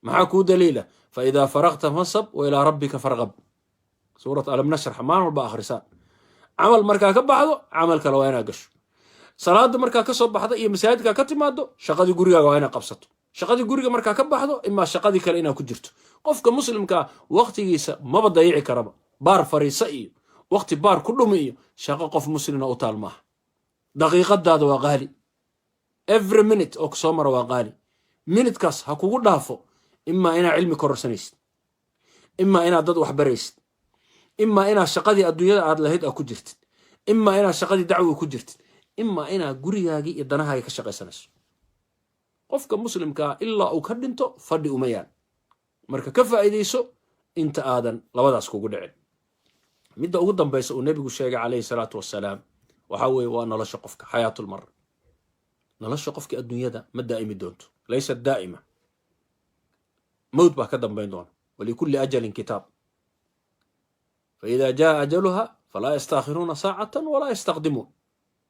Maxaa kuu daliila? "Fa idaa faraqta fansab wa ilaa rabbika farqab", suurat Alam Nashrx maalin walba akhrisaan. Camal markaa ka baxdo, camal kale waa inaad gasho. Salaada markaa ka soo baxda iyo masaajidkaa ka timaado, shaqadii gurigaaga waa inaad qabsato. Shaqadii guriga markaa ka baxdo, imaa shaqadii kale inaad ku jirto. Qofka muslimkaa waqtigiisa maba dayici karaba. Baar fariisa iyo waqti baar ku dhumi iyo shaqo qof muslina u taal maaha. Daqiiqadaada waa qaali. Every minute oo kusoo mara waa qaali. Minutekaas ha kugu dhaafo imaa inaad cilmi kororsanaysid, imaa inaad dad wax baraysid, imaa inaad shaqadii adduunyada aad lahayd aad ku jirtid, imaa inaad shaqadii dacwiga ku jirtid, imaa inaad gurigaagii iyo danahaagii ka shaqaysanayso. Qofka muslimkaa ilaa uu ka dhinto fadhi uma yaal. Marka ka faa'iidayso inta aadan labadaas kugu dhicin. Midda ugu dambaysa uu nebigu sheegay calayhi salaatu wassalaam waxaa weeye waa nolosha qofka, xayaatulmar. Nolosha qofka adduunyada ma daa'imi doonto, laysat daa'ima. Mowt baa ka dambayn doona. "Walikulli ajalin kitaab, faida jaa ajaluha falaa yastaakhiruuna saacatan walaa yastaqdimuun."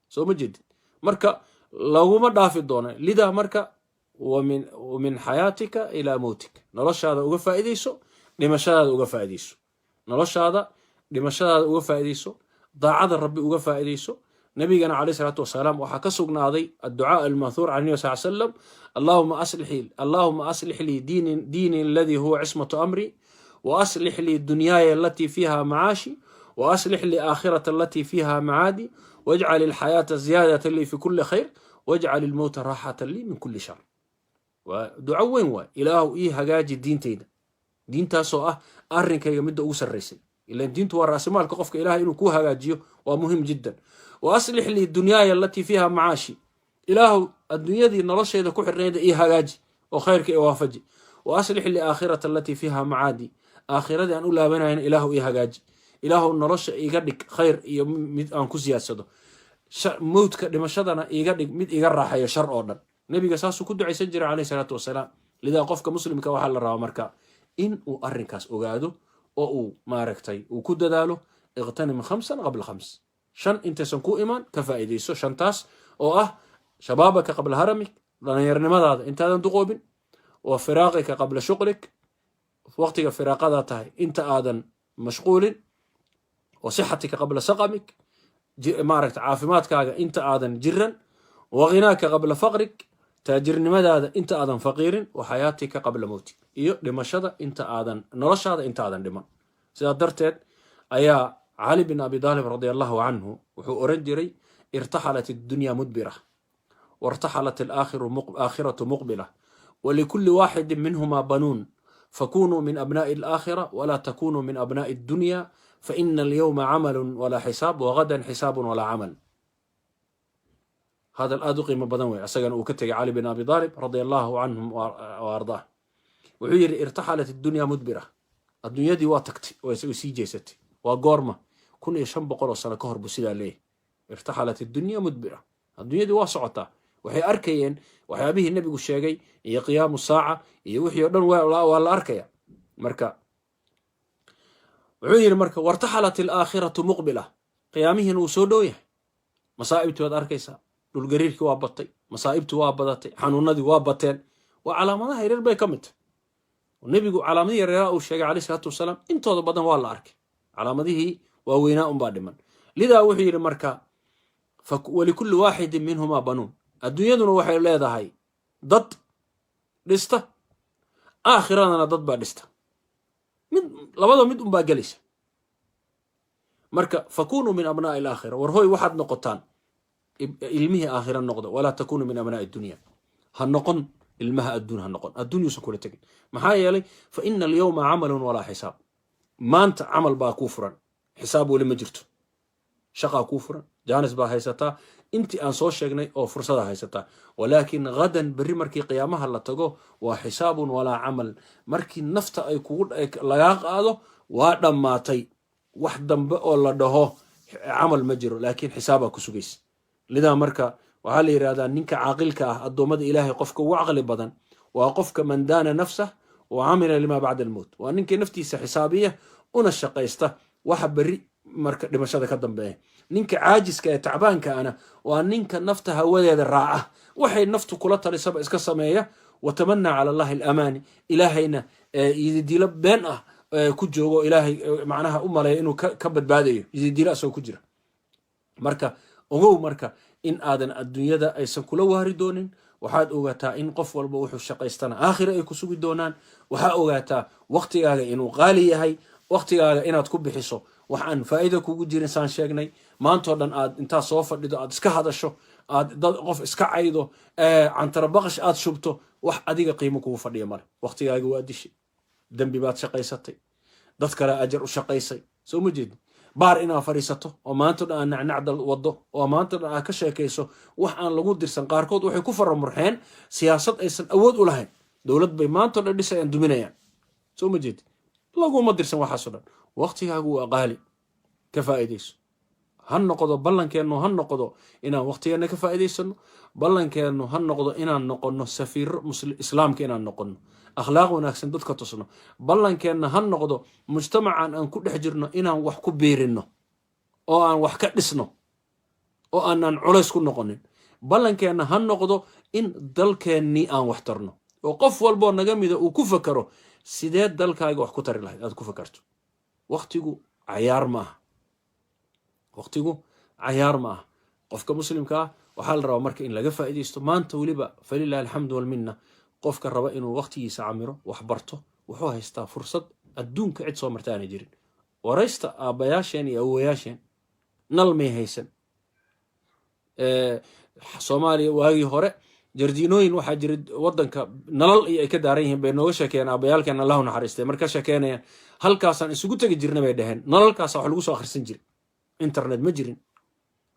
Soo ma jeedid? Marka laguma dhaafi doono. Lidaa marka wa min xayaatika ilaa mowtik, noloshaada uga faa'iidayso, dhimashadaada uga faa'iidayso. Noloshaada dhimashadaada uga faa'iidayso, daacada Rabbi uga faa'iidayso. Nabigana caleyh salaatu wasalaam waxaa ka sugnaaday adducaa alma'thuur can nabi sal slam: "Allahuma aslix lii diini aladii huwa cismatu amri, wa aslix lii dunyaaya alatii fiiha macaashi, wa aslix lii aakhirata alatii fiiha macaadi, wajcal ilxayaata ziyaadatan lii fi kuli khayr, wajcal ilmowta raaxatan lii min kuli shar." Waa duco weyn waay. Ilaahu, ii hagaaji diintayda, diintaasoo ah arrinkayga midda ugu sarraysay, ilan diintu waa raasimaalka qofka. Ilahay inuu kuu hagaajiyo waa muhim jiddan. "Wa aslix lii dunyaaya alatii fiiha macaashi", ilaahu, adduunyadii noloshayda ku xirnayda ii hagaaji oo khayrka i waafaji. "Wa aslix lii aakhirata alatii fiiha macaadi", aakhiradii aan u laabanayna ilaahu ii hagaaji. Ilaahu, nolosha iga dhig khayr iyo mid aan ku siyaadsado, mowdka, dhimashadana iga dhig mid iga raaxayo shar oo dhan. Nebiga saasuu ku ducaysan jiray caleyh salaatu wasalaam. Lidaa qofka muslimka waxaa la rabaa marka in uu arrinkaas ogaado oo uu maaragtay uu ku dadaalo. "Iqtanim khamsan qabla khams", shan intaysan ku imaan ka faa'iidayso. Shantaas oo ah "shabaabaka qabla haramik", dhallinyarnimadaada intaadan duqoobin, wa firaaqika qabla shuqlik, waqtiga firaaqadaa tahay inta aadan mashquulin, wa sixatika qabla saqamik, maaragta caafimaadkaaga inta aadan jiran, wa ghinaaka qabla faqrik, taajirnimadaada inta aadan faqiirin, wa xayaatika qabla mowtik, iyo dhimashada inta aadan, noloshaada inta aadan dhiman. Sidaa darteed ayaa Cali bin Abi Daalib radia allahu canhu wuxuu oran jiray: "Irtaxalat addunya mudbira wartaxalat alaakhiratu muqbila, walikulli waaxidin minhuma banuun, fakunuu min abna'i alaakhira walaa takunuu min abna'i addunya, faina alyawma camalu walaa xisaab, wagadan xisaabun walaa camal." Hadal aada u qiimo badan wey isagana uu ka tegay Cali bin Abi Daalib radia allahu canhum wa ardaah. Wuxuu yidhi: "Irtaxalat addunya mudbira", adduunyadii waa tagtay, way sii jeesatay. Waa goorma? 1500 oo sano ka hor buu sidaa leeyahy. "Irtaxalat addunya mudbira", adduunyadii waa socotaa. Waxay arkayeen waxyaabihii nebigu sheegay iyo qiyaamu saaca iyo wixii o dhan waa la arkaya. Marka wuxuu yidhi marka: "Wartaxalat alaakhiratu muqbila", qiyaamihiina wuu soo dhow yahay. Masaa'ibtii waad arkaysaa, dhulgariirkii waa batay, masaa'ibtii waa badatay, xanuunadii waa bateen. Waa calaamadaha yaryar bay ka mid tahay. Nebigu calaamadihii yaryaraha uu sheegay caleyh isalaatu wasalaam intooda badan waa la arkay, calaamadihii waaweynaa unbaa dhiman. Lidaa wuxuu yidhi marka: "Walikulli waaxidin minhumaa banuun", adduunyaduna waxay leedahay dad dhista, aakhiradana dad baa dhista, mid labada mid unbaa gelaysa. Marka "fakunuu min abnaa'i alaakhira", war hoy, waxaad noqotaan ilmihii aakhira noqda. "Walaa takunuu min abnaa'i dunya", ha noqon ilmaha adduun, ha noqon, adduun yuusan kula tegin. Maxaa yeelay "fa ina alyawma camalun walaa xisaab", maanta camal baa kuu furan, xisaab weli ma jirto. Shaqaa kuu furan, Jaanis baa haysataa, intii aan soo sheegnay oo fursada haysataa. Walaakin ghadan, berri markii qiyaamaha la tago, waa xisaabun walaa camal. Markii nafta ay kugu lagaa qaado, waa dhammaatay. Wax dambe oo la dhaho camal ma jiro, laakiin xisaabaa ku sugaysa. Lidaa marka waxaa la yidhahdaa, ninka caaqilka ah, addoommada Ilaahay qofka ugu caqli badan, waa qofka man daana nafsah wa camila lima bacda almowt. Waa ninkii naftiisa xisaabiya una shaqaysta waxa berri marka dhimashada ka dambeeya. Ninka caajiska ee tacbaanka ana waa ninka nafta hawadeeda raaca, waxay naftu kula talisaba iska sameeya. Watamanaa cala Allahi alamaani, Ilaahayna yididiilo been ah ku joogo, Ilaahay macnaha u maleeya inuu ka badbaadayo yididiilo asagoo ku jira. Marka ogow marka in aadan adduunyada aysan kula waari doonin. Waxaad ogaataa in qof walba wuxuu shaqaystana aakhira ay ku sugi doonaan. Waxaa ogaataa waqtigaaga inuu qaali yahay, waqtigaaga inaad ku bixiso wax aan faa'iida kugu jirin. Saan sheegnay, maantoo dhan aad intaad soo fadhido, aad iska hadasho, aad dad qof iska caydo, cantarabaqash aad shubto, wax adiga qiimo kugu fadhiya male. Waqtigaaga waa dishay, dembi baad shaqaysatay, dad kale ajar u shaqaysay. Soo ma jeedin? Baar inaad fadhiisato oo maanta dhan aad nacnacdal wado oo maanta dhan aad ka sheekayso wax aan lagu dirsan. Qaarkood waxay ku faramurxeen siyaasad aysan awood u lahayn. Dowlad bay maanta dhan dhisayaan, duminayaan. Soo ma jeedin? Laguma dirsan waxaasoo dhan. Waqtigaagu waa qaali, ka faa'iidayso. Ha noqdo ballankeennu, ha noqdo inaan waqtigeenna ka faa'iidaysano. Ballankeennu ha noqdo inaan noqonno safiiro Islaamka, inaan noqonno akhlaaq wanaagsan, dadka tusno. Ballankeenna ha noqdo mujtamacan aan ku dhex jirno inaan wax ku biirinno oo aan wax ka dhisno oo aanan culays ku noqonin. Ballankeenna ha noqdo in dalkeennii aan wax tarno, oo qof walboo naga mida uu ku fakaro sidee dalkaaga wax ku tari lahayd aad ku fakarto. Waqtigu cayaar ma aha, waqtigu cayaar ma aha. Qofka muslimka ah waxaa la rabaa marka in laga faa'iidaysto maanta weliba. Falilahi alxamdu walminna, qofka raba inuu waqtigiisa camiro, wax barto, wuxuu haystaa fursad adduunka cid soo marta aanay jirin. Waraysta aabbayaasheen iyo awowayaasheen, nal may haysan. Soomaaliya waagii hore jardiinooyin waxaa jira wadanka nalal iyo ay ka daaran yihiin bay nooga sheekeeyeen aabayaalkeen, Allahu naxariistay. Marka sheekeynayaan, halkaasaan isugu tegi jirna bay dhaheen, nalalkaasa wax lagu soo akhrisan jiray, internet ma jirin.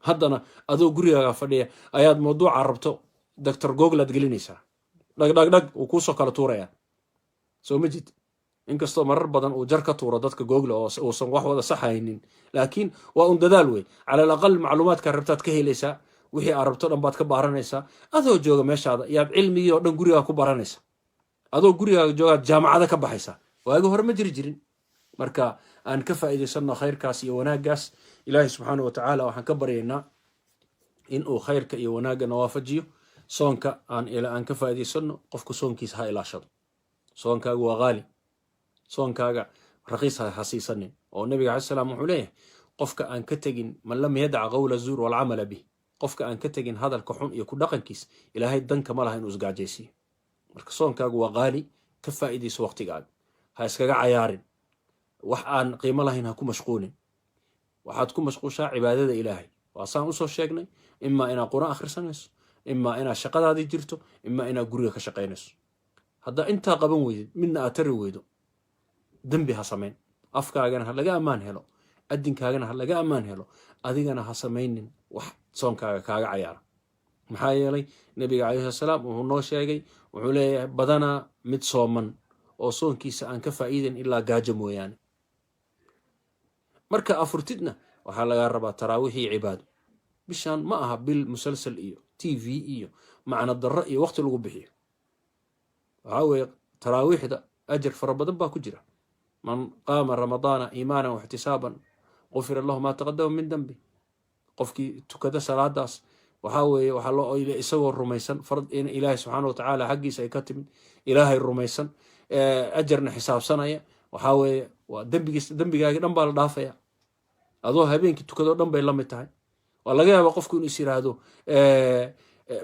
Haddana adoo gurigaaga fadhiya ayaad mawduuca rabto Doctor Google aad gelinaysaa, dhag dhag dhag, uu kuusoo kala tuuraya. Soo ma jid? Inkastoo marar badan uu jar ka tuuro dadka Google oo uusan wax wada saxaynin, laakiin waa un dadaal wey. Cala al aqal macluumaadkaa rabtaad ka helaysaa, wixii aad rabto dhan baad ka baaranaysaa. Adoo jooga meeshaada yaad cilmigii oo dhan gurigaa ku baranaysa. Adoo gurigaaga joogaad jaamacada ka baxaysaa. Waagi hore ma jiri jirin. Marka aan ka faa'iidaysano khayrkaas iyo wanaaggaas. Ilaahay subxaana wa tacaala waxaan ka baryaynaa in uu khayrka iyo wanaagga na waafajiyo. Soonka aan ka faa'iidaysano. Qofku soonkiisa ha ilaashado. Soonkaagu waa qaali, soonkaaga raqiis ha siisanin. Oo nabiga alai salaam wuxuu leeyahay, qofka aan ka tegin, man lam yadac qawla zuur walcamala bih, qofka aan ka tegin hadalka xun iyo ku dhaqankiis, Ilaahay danka ma laha inuu isgaajaysiiyo. Marka soonkaagu waa qaali, ka faa'iidayso waqtigaaga, ha iskaga cayaarin wax aan qiimo lahayn, ha ku mashquulin. Waxaad ku mashquushaa cibaadada Ilaahay. Waa saan usoo sheegnay: imaa inaad Qur-aan akhrisanayso, imaa inaad shaqadaadii jirto, imaa inaad guriga ka shaqaynayso. Haddaa intaa qaban weydid, midna aad tari weydo, dembi ha samayn. Afkaagana ha laga ammaan helo, adinkaagana ha laga ammaan helo, adigana ha samaynin wax soonkaaga kaaga cayaara. Maxaa yeelay, nabiga calayhi salaam wuxuu noo sheegay, wuxuu leeyahay, badanaa mid sooman oo soonkiisa aan ka faa'iidan ilaa gaajo mooyaane. Marka afurtidna waxaa lagaa rabaa taraawiix iyo cibaado. Bishaan ma aha bil musalsal iyo TV iyo macno darro iyo waqti lagu bixiyo. Waxaa weeye taraawiixda ajar fara badan baa ku jira. Man qaama Ramadaana iimaanan waxtisaaban qufira lahu maa taqadama min dambi. Qofkii tukada salaadaas, waxaa weeye waxaa loo isagoo rumaysan farad in Ilaahay subxaana wa tacaala xaggiisa ay ka timid, Ilaahay rumaysan, ajarna xisaabsanaya, waxaa weeye waa dembigiis, dembigaagi dhan baa la dhaafaya. Adoo habeenkii tukadoo dhan bay la mid tahay. Waa laga yaabaa qofku inuu is yiraahdo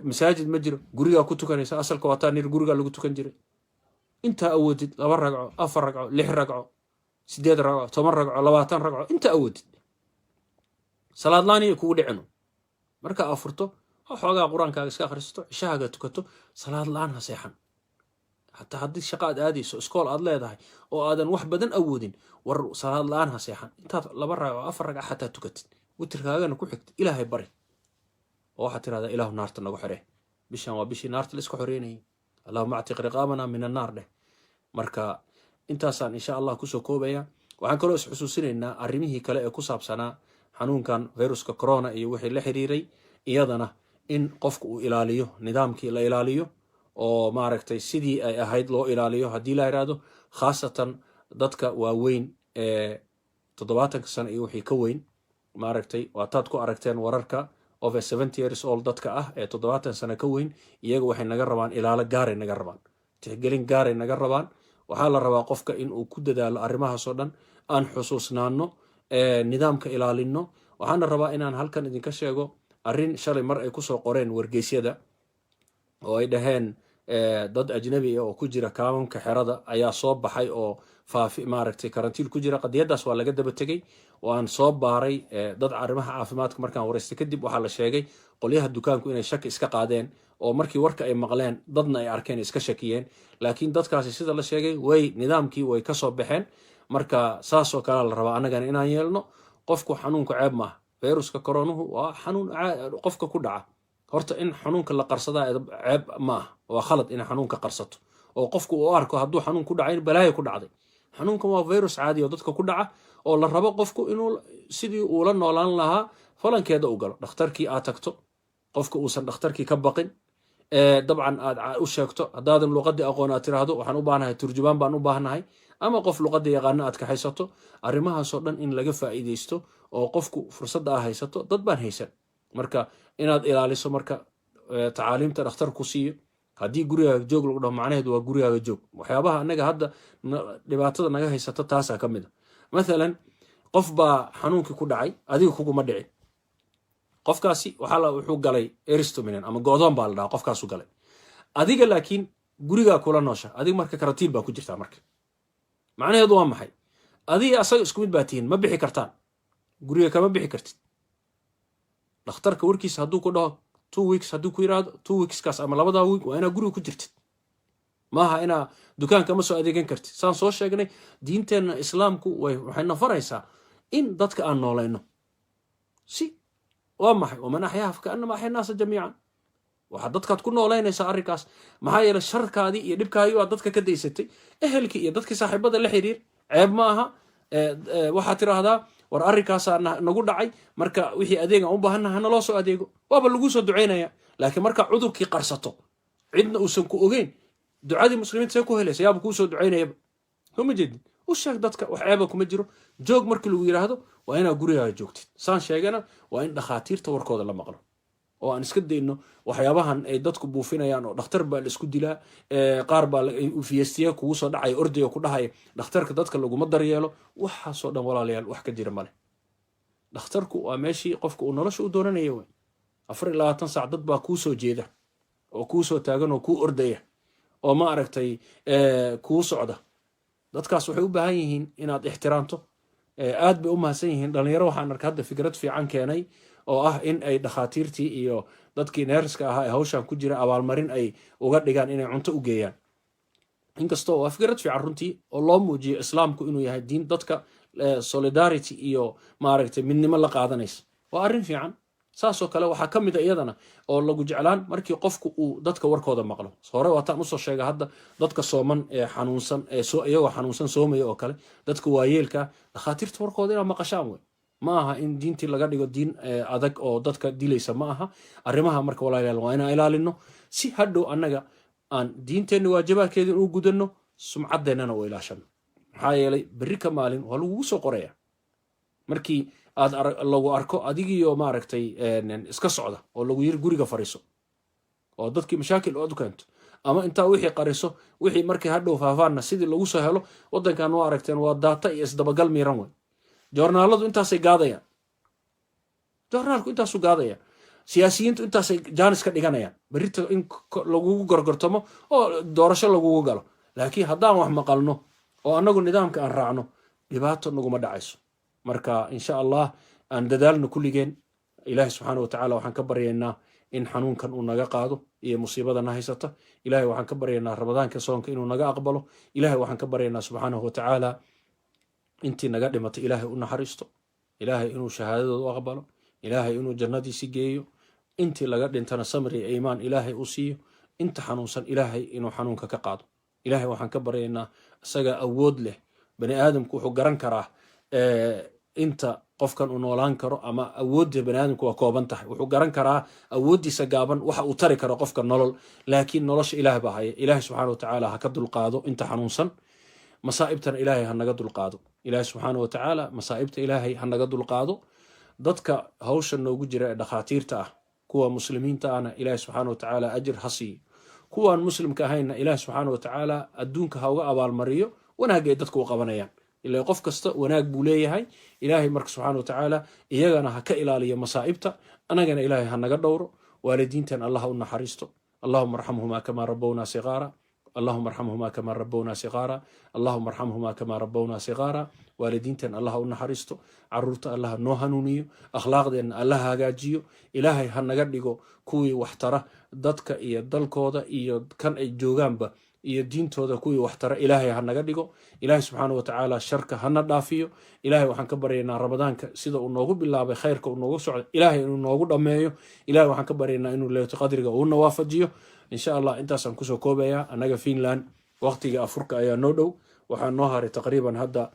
masaajid ma jiro. Gurigaa ku tukanaysa. Asalka waataa nir gurigaa lagu tukan jiray. Intaa awoodid, 2 ragco, 4 ragco, 6 ragco, 8 ragco, 10 ragco, 20 ragco, inta awoodid. Salaad laan kugu dhicino. Markaa afurto, xoogaa Qur-aankaaga iska akhrisato, cishahaaga tukato, salaad la-aan ha seexan. Xataa haddii shaqo aad aadayso, iskool aad leedahay oo aadan wax badan awoodin, war salaad la-aan ha seexan. Intaad 2 ragco, 4 ragca xataa tukatid. Witrkaagana ku xigta Ilaahay bari oo waxaad tirahdaa, "Ilaahu, naarta nagu xoree." Bishan waa bishii naarta la iska xoreynayay. "اللهم اعتق رقابنا من النار" dheh. Marka intaasaan insha Allah kusoo koobaya. Waxaan kaloo isxusuusinaynaa arrimihii kale ee ku saabsanaa xanuunkan viruska corona iyo wixii la xiriiray, iyadana in qofku uu ilaaliyo nidaamkii, la ilaaliyo oo maaragtay sidii ay ahayd loo ilaaliyo haddii la yidhaahdo, khaasatan dadka waaweyn ee 70-ka sano iyo wixii ka weyn. Maaragtay, waataad ku aragteen wararka, over 70 years old dadka ah ee 70 sano ka weyn, iyaga waxay naga rabaan ilaalo gaaray naga rabaan, tixgelin gaaray naga rabaan. Waxaa la rabaa qofka in uu ku dadaalo arrimahaasoo dhan, aan xusuusnaano, nidaamka ilaalino. Waxaana rabaa inaan halkan idinka sheego arrin shalay mar ay kusoo qoreen wargeysyada oo ay dhaheen dad ajnabi ah oo ku jira kaamamka xerada ayaa soo baxay oo faafi, maaragtay, karantiil ku jira. Qadiyadaas waa laga daba tegey oo aan soo baaray. Dad arrimaha caafimaadka markaan wareystay kadib, waxaa la sheegay qolyaha dukaanku inay shaki iska qaadeen oo markii warka ay maqleen dadna ay arkeen iska shakiyeen, laakiin dadkaasi sida la sheegay way nidaamkii way kasoo baxeen. Marka saasoo kalea la rabaa annagana inaan yeelno. Qofku xanuunku ceeb maaha. Viruska koronuhu waa xanuun qofka ku dhaca. Horta in xanuunka la qarsadaa ceeb ma aha, waa khalad in xanuunka qarsato oo qofku uu arko hadduu xanuun ku dhacay balaayo ku dhacday. Xanuunkan waa virus caadi oo dadka ku dhaca oo la rabo qofku inuu sidii uula noolaan lahaa falankeeda u galo, dhakhtarkii aad tagto, qofka uusan dhakhtarkii ka baqin. Dabcan aad u sheegto, haddaadan luqadii aqoon aad tiraahdo, "Waxaan u baahnahay turjubaan baan u baahnahay," ama qof luqadda yaqaano aad kaxaysato. Arrimahaasoo dhan in laga faa'iidaysto oo qofku fursadda aa haysato, dad baan haysan. Marka inaad ilaaliso marka tacaaliimta dhakhtar ku siiyo. Haddii gurigaaga joog lagu dhaho, macnaheedu waa gurigaaga joog. Waxyaabaha annaga hadda dhibaatada naga haysata taasaa ka mid a. Mathalan, qof baa xanuunkii ku dhacay, adiga kuguma dhicin. Qofkaasi waxaa wuxuu galay isolering ama go'doon baa la dhahaa, qofkaasu galay. Adiga laakiin gurigaa kula noosha, adiga marka karantiin baa ku jirtaa. Marka macnaheedu waa maxay? Adiga asaga isku mid baa tihiin, ma bixi kartaan, guriga kama bixi kartid. Dhakhtarka warkiisa hadduu ku dhaho 2 weeks, hadduu ku yiraahdo 2 weekskaas ama labadaa week waa inaa guriga ku jirtid. Maaha inaa dukaanka ma soo adeegan kartid. Saan soo sheegnay, diinteenna Islaamku waxay nafaraysaa in dadka aan noolayno. Si waa maxay? ومن أحياها فكأنما أحيا الناس جميعا. Waxaad dadkaad ku noolaynaysaa arrinkaas, maxaa yeeley sharkaadii iyo dhibkaagii baad dadka ka daysatay. Ehelkii iyo dadkii saaxiibada la xiriir, ceeb ma aha. Waxaad tiraahdaa, "War, arrinkaasaa nagu dhacay, marka wixii adeegan u baahannaha hanaloo soo adeego." Waaba laguu soo ducaynaya. Laakiin marka cudurkii qarsato, cidna uusan ku ogeyn, ducadii muslimiinta see ku helaysa? Yaaba kuu soo ducaynayaba. Soo ma jeedin? U sheeg dadka, wax ceeba kuma jiro. Joog markii lagu yidhaahdo, waa inaa gurigaaga joogtid. Saan sheegana, waa in dhakhaatiirta warkooda la maqlo oo aan iska dayno waxyaabahan ay dadku buufinayaan oo dhakhtar baa la isku dilaa, qaar baa fiyestiya kugu soo dhacaya, ordaya ku dhahaya dhakhtarka dadka laguma daryeelo. Waxaasoo dhan, walaalayaal, wax ka jira male. Dhakhtarku waa meeshii qofka uu nolosha u doonanaya wey. 24 saac dad baa kuu soo jeeda oo kuu soo taagan oo kuu ordaya oo ma aragtay kuu socda. Dadkaas waxay u baahan yihiin inaad ixtiraamto. Aad bay u mahadsan yihiin dhalinyaro. Waxaan arkay hadda fikrad fiican keenay oo ah in ay dhakhaatiirtii iyo dadkii nurse-ka ahaa ee hawshan ku jira abaalmarin ay uga dhigaan inay cunto u geeyaan. Inkastoo waa fikrad fiican runtii oo loo muujiyo Islaamku inuu yahay diin dadka solidarity iyo maaragtay midnimo la qaadanaysa, waa arrin fiican. Saasoo kale waxaa ka mid a iyadana oo lagu jeclaan markii qofku uu dadka warkooda maqlo. Hore waataan usoo sheega hadda dadka sooman ee xanuunsan ee iyagoo xanuunsan soomaya oo kale, dadka waayeelka, dhakhaatiirta warkooda inaad maqashaan wey. Ma aha in diintii laga dhigo diin adag oo dadka dilaysa, ma aha arrimaha. Marka walaalayaal, waa inaan ilaalino si hadhow annaga aan diinteenna waajibaadkeeda u gudanno, sumcadeennana u ilaashano. Maxaa yeelay berri ka maalin waa lagugu soo qoraya markii aad lagu arko adigiyo maaragtay iska socda oo lagu yiri guriga fariiso oo dadkii mashaakil aad u keento, ama intaa wixii qariso, wixii markii hadhow faafaanna sidii lagu soo helo. Waddankan waa aragteen, waa daata iyo isdabagal miiran wey. Joornaaladu intaasay gaadayaan, joornaalku intaasuu gaadaya, siyaasiyiintu intaasay jaanis ka dhiganayaan berrita in lagugu gorgortamo oo doorasho lagugu galo. Laakiin haddaan wax maqalno oo annagu nidaamka aan raacno, dhibaato naguma dhacayso. Marka insha Allah aan dadaalno kulligeen. Ilaahi subxaana wa tacaala waxaan ka baryaynaa in xanuunkan uu naga qaado iyo musiibadana haysata. Ilahay waxaan ka baryaynaa Ramadaanka soonka inuu naga aqbalo. Ilahay waxaan ka baryaynaa subxaanahu wa tacaala intii naga dhimatay Ilaahay u naxariisto. Ilaahay inuu shahaadadooda u aqbalo, Ilaahay inuu jannadiisi geeyo, intii laga dhintana samri iyo iimaan Ilaahay u siiyo, inta xanuunsan Ilaahay inuu xanuunka ka qaado. Ilaahay waxaan ka baryaynaa, isagaa awood leh. Bani aadamku wuxuu garan karaa inta qofkan uu noolaan karo, ama awoodda bani aadamku waa kooban tahay. Wuxuu garan karaa awooddiisa gaaban waxa uu tari karo qofka nolol, laakiin nolosha Ilaah baa haya. Ilaahay subxaana watacaala ha ka dulqaado inta xanuunsan, masaa'ibtana Ilaahay ha naga dulqaado. Ilaahay subxaana watacaala masaa'ibta Ilaahay ha naga dulqaado. Dadka hawsha noogu jira ee dhakhaatiirta ah, kuwa muslimiinta ahna Ilaahay subxaana watacaala ajir ha siiyo, kuwaan muslimka ahaynna Ilaahay subxaana watacaala adduunka ha uga abaalmariyo wanaagga ay dadku u qabanayaan. Ilaa qof kasta wanaag buu leeyahay. Ilaahay marka subxaana watacaala iyagana ha ka ilaaliyo masaa'ibta, anagana Ilaahay ha naga dhowro. Waalidiintan Allah ha u naxariisto. اللهم ارحمهما كما ربونا صغارا، اللهم ارحمهما كما ربونا صغارا، اللهم ارحمهما كما ربونا صغارا. Waalidiintan Allah ha u naxariisto. Caruurta Allah noo hanuuniyo, akhlaaqdeenna Allah hagaajiyo. Ilaahay ha naga dhigo kuwii waxtara dadka iyo dalkooda iyo kan ay joogaanba iyo diintooda, kuwii waxtara Ilaahay ha naga dhigo. Ilaahay subxaana watacaala sharka hana dhaafiyo. Ilaahay waxaan ka baryaynaa Ramadaanka sida uu noogu bilaabay, khayrka uu noogu socday, Ilaahay inuu noogu dhammeeyo. Ilahay waxaan ka baryaynaa inuu Leylatu Qadriga uuna waafajiyo, insha Allah. Intaasaan kusoo koobayaa. Annaga Finland waqtiga afurka ayaa noo dhow. Waxaa noo haray taqriiban hadda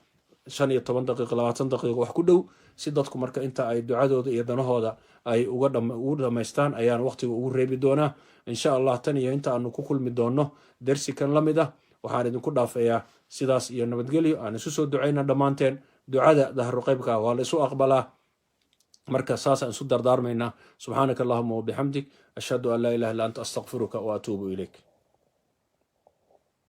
15 daqiiqo, 20 daqiiqo wax ku dhow, si dadku marka inta ay ducadooda iyo danahooda ay ugu dhamaystaan ayaan waqtiga ugu reebi doonaa, insha Allah. Tan iyo inta aanu ku kulmi doonno dersi kan la mid ah, waxaan idinku dhaafayaa sidaas iyo nabadgelyo. Aan isu soo ducayna dhammaanteen. Ducada dahru qeybka waa la isu aqbalaa, marka saasaan isu dardaarmaynaa. سبحانك اللهم وبحمدك، أشهد أن لا إله إلا أنت، أستغفرك وأتوب إليك.